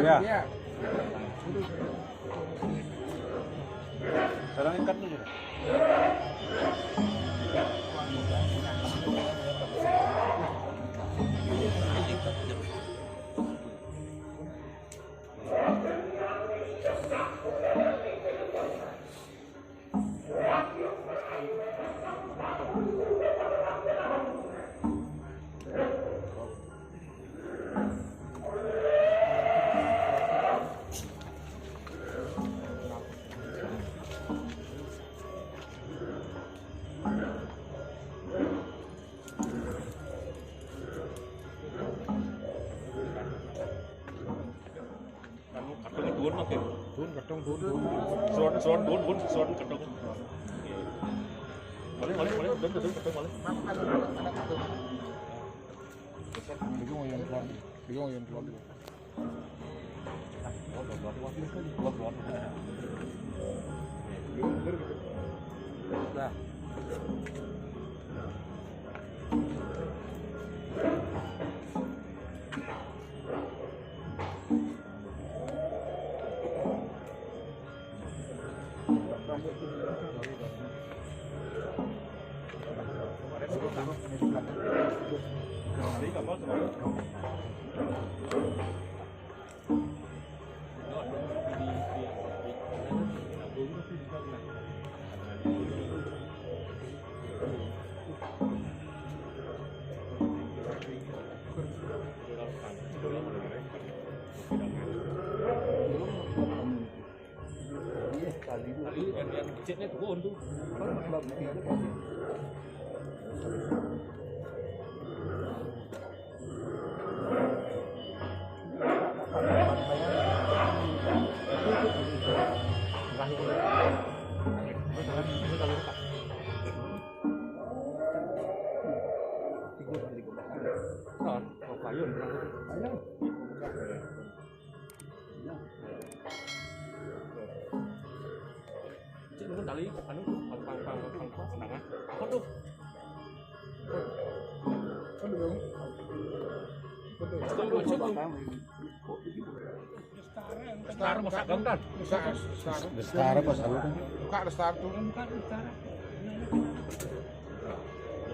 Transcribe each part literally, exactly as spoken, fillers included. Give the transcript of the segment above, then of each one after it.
Ya. Sekarang ikat dulu. Anu, kadung dhuwur mangke. Dhuwur, kadung dhuwur, dhuwur. Sowan, sowan dhuwur, dhuwur, sowan kadung. Malih, malih, malih, dhuwur, dhuwur, kadung malih. Iki ngoyon keluar. Iki ngoyon keluar. Nah. Cek nunggu tali, anu, pang-pang. Aduh. Star Mas Agam kan? Star, Star. Star apa Star? Buka Star tuh. Buka Star.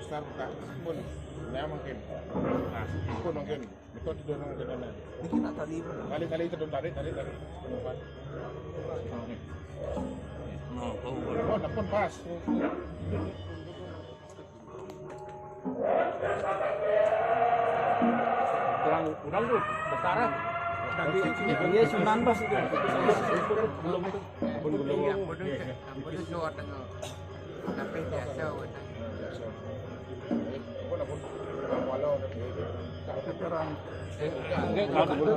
Star buka. Pun. Ya mungkin. Nah, pun mungkin. Betul didorong ke dalam. Ini kita tadi. Tarik, tarik, tarik, tarik, tarik. Penumpang. Oh, ampun pas. Kurang, kurang tuh, besar. Iya, Sunan pas itu. Belum itu. Ampun, belum. Iya, ampun, ampun, ampun, ampun. Tapi biasa, wah. Enggak, enggak, enggak.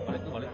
Balik, balik.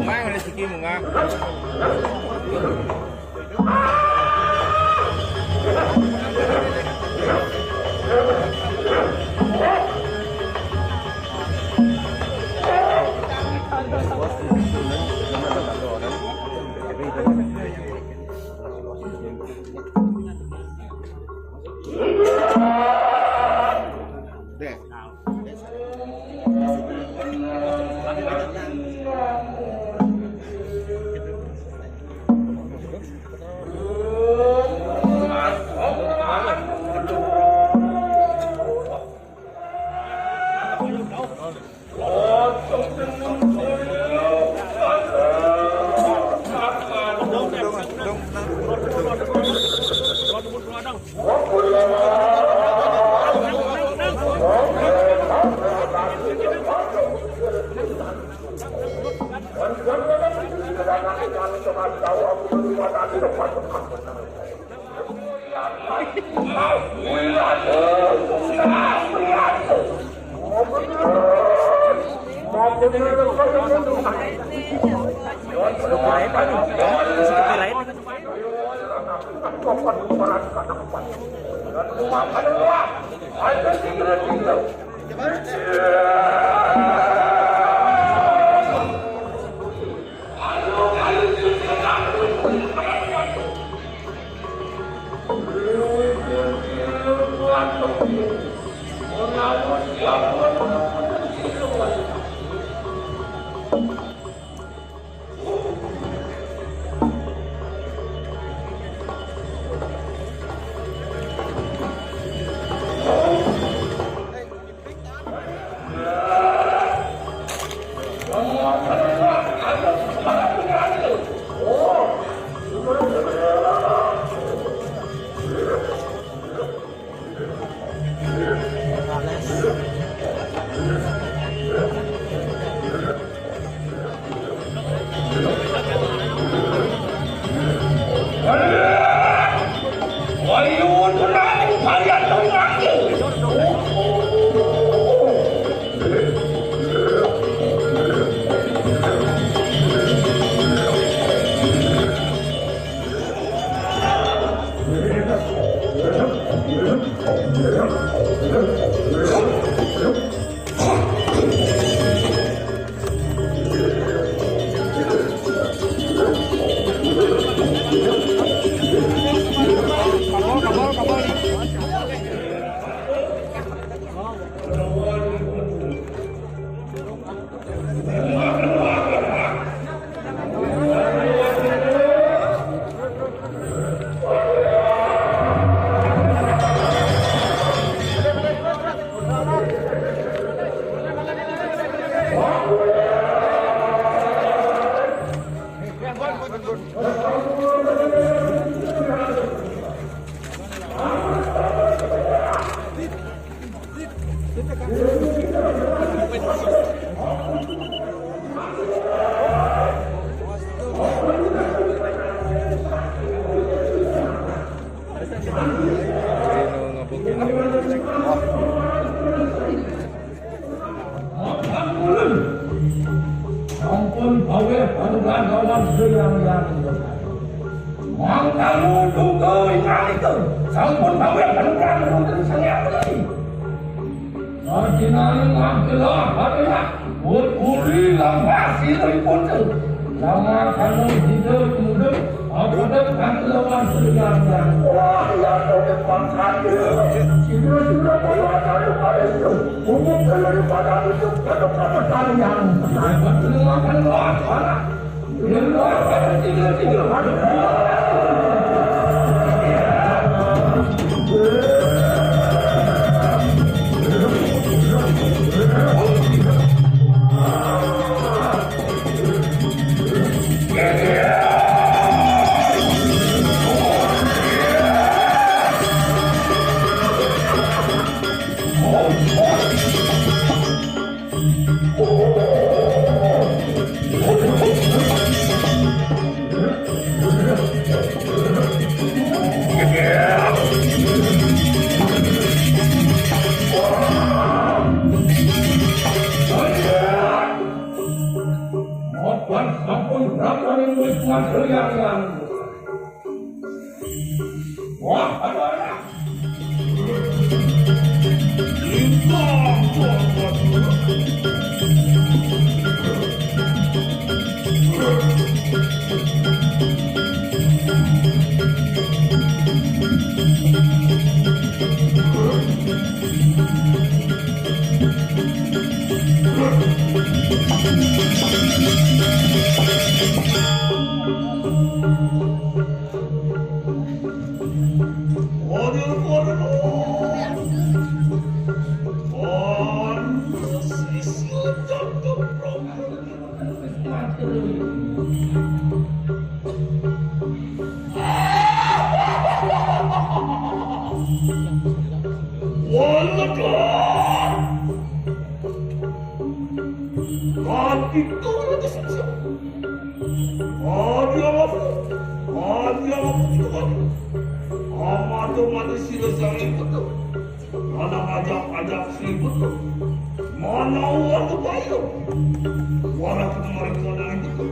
Mang, rezeki munga. Sampun baweh panugrahan lawan Hyang Hyang. Mangkana duka ingkang nika sampun baweh panugrahan wonten Sang Hyang Bali. Sajinaning mangkela adalah wut uli lamah sira ipun. Lamah kanu sida kemudian apadat kangkelawan Sang Hyang Hyang. Wah, ya, pangkat. Sira-sira kaya anu kaya itu. Umum kaya pada itu, pada pada kalian. Pada pada pada. Mapan sampun rasaning wis ngatur yang. Wah, aduh, aduh. Amat mati sila sang ibu tu. Mana ajak-ajak si ibu tu. Mana orang tu bayu. Warah kita mari kau dari ibu tu.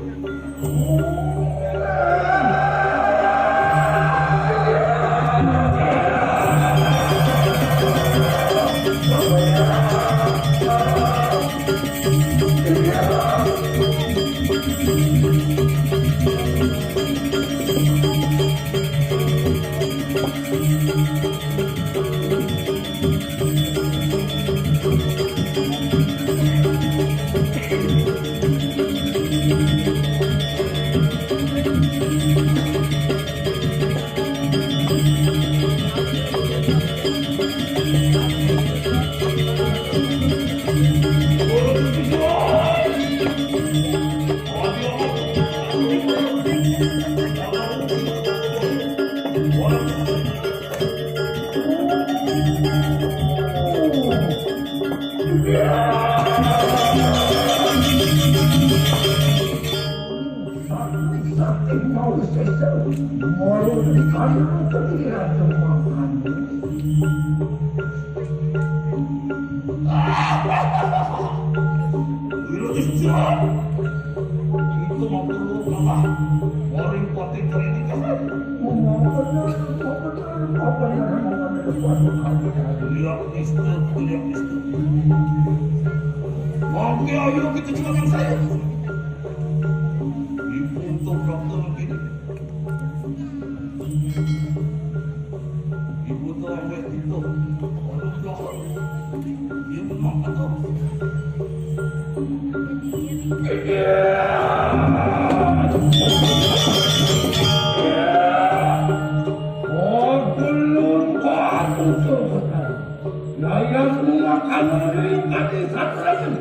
Itu mau turun apa? Waring pati kering. Lihat Mister, lihat Mister. Mangke ayo kita celana saya. Ibu untuk dokter begini. Ibu tuh ambil itu. Waduh, dokter. Dia memang atau Yayan rumah kamu ring kaki satrapun.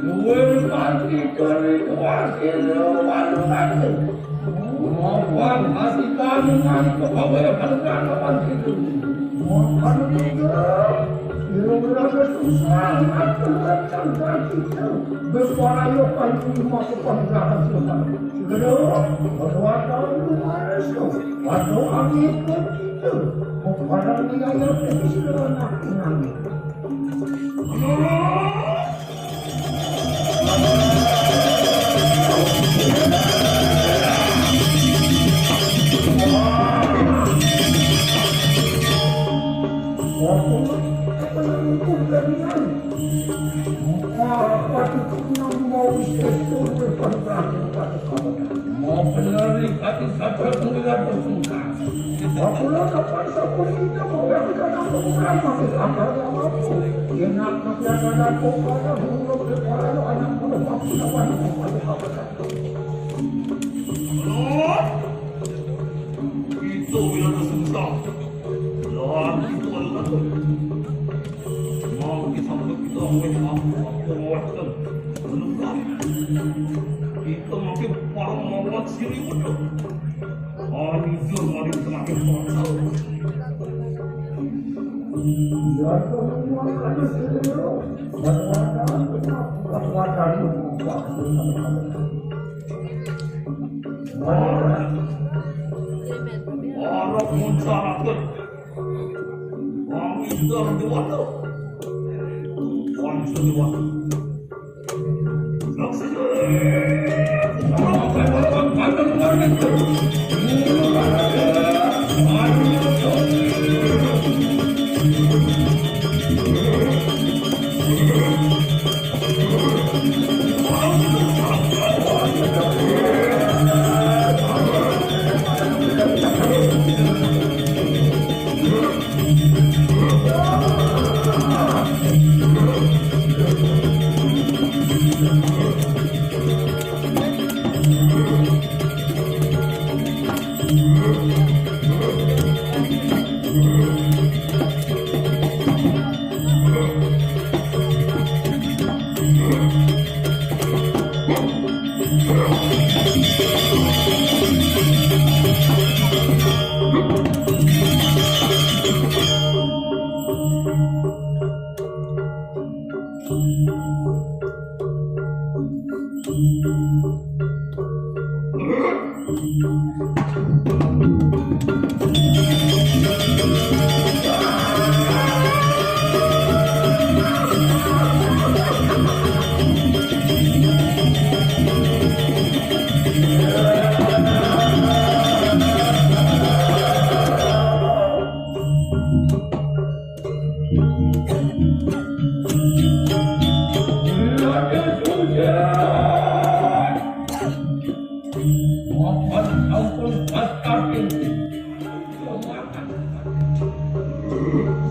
Luwih kanthi keri kuwasi luwih. Hati kami ngantuk, apa yang paling gak kapan itu? Makan juga. Kira-kira susah, makan macam kita. Berpayah pagi masuk pangkalan semua. Segera, berdoa tahun kemarin tu. Atau angin pun kita. Makan biaya pun sudah nak menangis. Mau benar ni, kata satu pun tidak bersuka. Aku lah dapat satu kita mau yang kena program masih ada yang mampu. Enak tapi ada aku pada dulu kepala anak muda mampu dapat. Itu bila susah. Lagi itu adalah mau kita kita oleh aku aku waktu. Kita makin parah mawat sini betul. Hancur, mari semakin kacau. Orang muncarakan. Orang itu orang dewasa. Orang itu dewasa.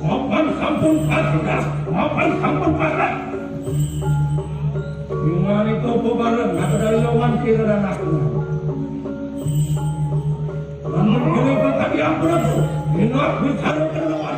Mapan sampun pasrah, mapan sampun pasrah. Dengan itu bebareng, maka dari lawan kira dan aku. Namun kini berkati ampun aku, ingat bicara terlawan.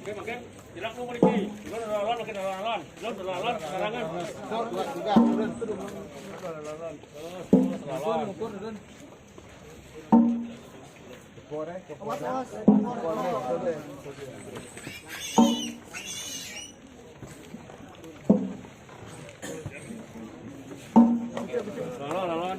Oke, makin. Tidak mau pergi. Belum lawan, makin lawan. Belum lawan, serangan. Belum, dua, tiga, turun, turun. Turun, turun, turun. Lawan, lawan.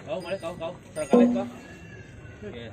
Kau, boleh kau, kau. Terkait kau. Oke.